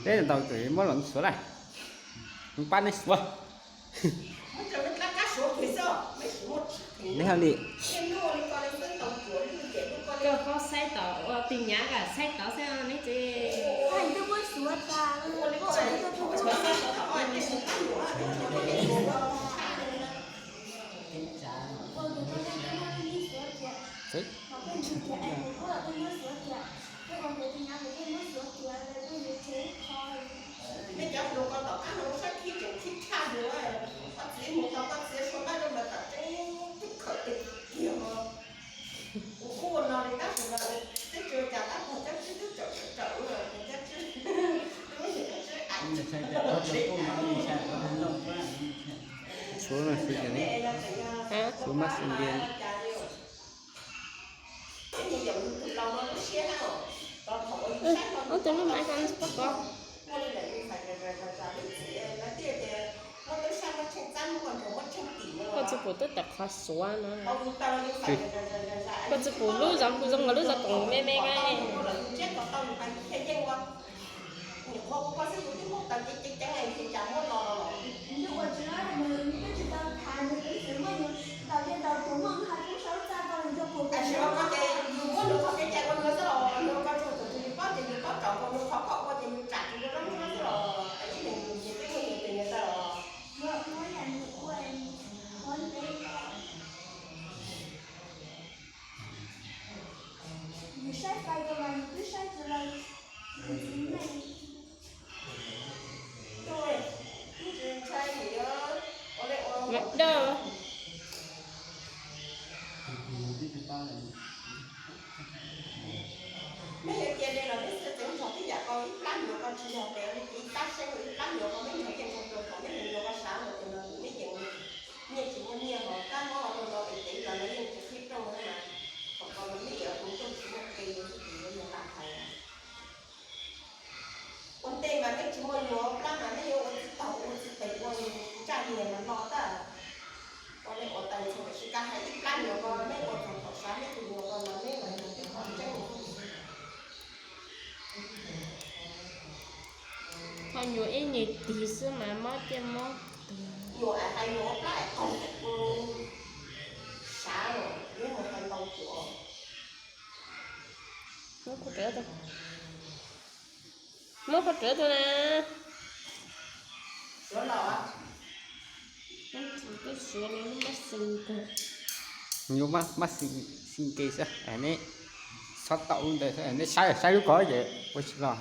Teb tau tus muab los xuav lawm, pab neb xuav. Neb hab li. Koj saib tod ua tig nyav kam saib tod xwb neb tsev. Mej cov hluas ko tom qab no lub sab khib tseem khib tshaj li, koj txiv mus tau koj txiv sua pab rau ntawd tom tseeb twb khawm tiag tiag os. Kuv kuj ua no li tab sis mas twb tsis ua cas tab pog Cab Tswb twb tsaum tsaum ua Cab Tswb, Cab Tswb, Cab Tswb. Số là sự kiện ấy, số mắc sinh viên. Tus lub maiv ko koj kov. Koj tsis pum twb tawm qhov suav no. Koj tsis pum lub zov kuv zoo nkaus lub zov koom me me ko. Yus saib fais ko mas yus twb saib tsis tau. Mas dawb. Mej yuav cia li los mej xav tseev txog tib yam ko ib plab nyuag ko tsis yog pem li tab seeb ib plab nyuag ko mej nrog yeej txog tus thaum mej mus nyuag ko sav mus tus no tus mej yeem nyiaj tsis muaj nyiaj hos kab mob hauv no es tev los no yeej tsis qhib rooj na. Thaum ko los mej yuav tus rooj tsis muaj qe xwb ces yuav yog lam hais. Ua ntej mas mej tsis muaj nyuag plab mas mej yuav ua txij taug ua txij pem ua ntsaj nyiag mas no tag. Ua ntej ua taws txog tam sim kab hais ib plab nyuag ko mej ua txog thaum sav mej tus nyuag ko los mej los yog cov qhov tseeb. Ho nyuag ib nyuag tig xwb mas mob ciaj mob tuag. Nyuag hais nyuag ua plab es qhov sav los mej mus hais ntau cuav. Muab qhov rawv, muab qhov rawv tau na. Twb suav los lub mab xee kawg. Lub mab xee ke xwb, neb xob tau lub ntawd, neb saib saib lub ko ces ua tsis los.